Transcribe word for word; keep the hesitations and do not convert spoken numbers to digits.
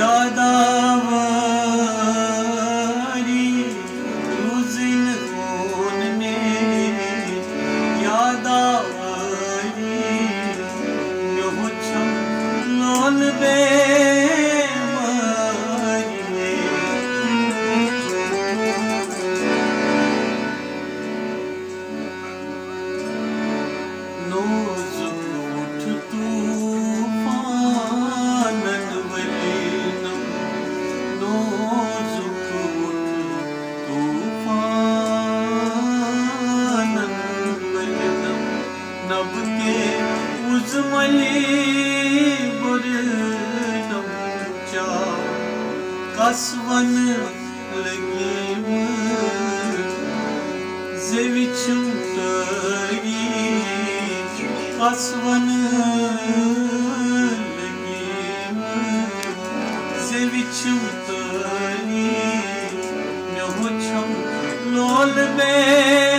یاداواری روزن اون مے، یاداواری مے وچھم لول بیماری۔ نوزُک وُٹھ طوفانن ؤلِنم، نوزُک وُٹھ طوفانن ؤلِنم، نبہٕ تہِ وُزملہِ بُرنم چا کس ونہٕ لگیمٕتۍ زِ وٕچھِم تٲریٖخ، کس ونہٕ لگیمٕتۍ زِ وٕچھِم تٲریٖخ، مےٚ وٕچھِم لولہٕ بے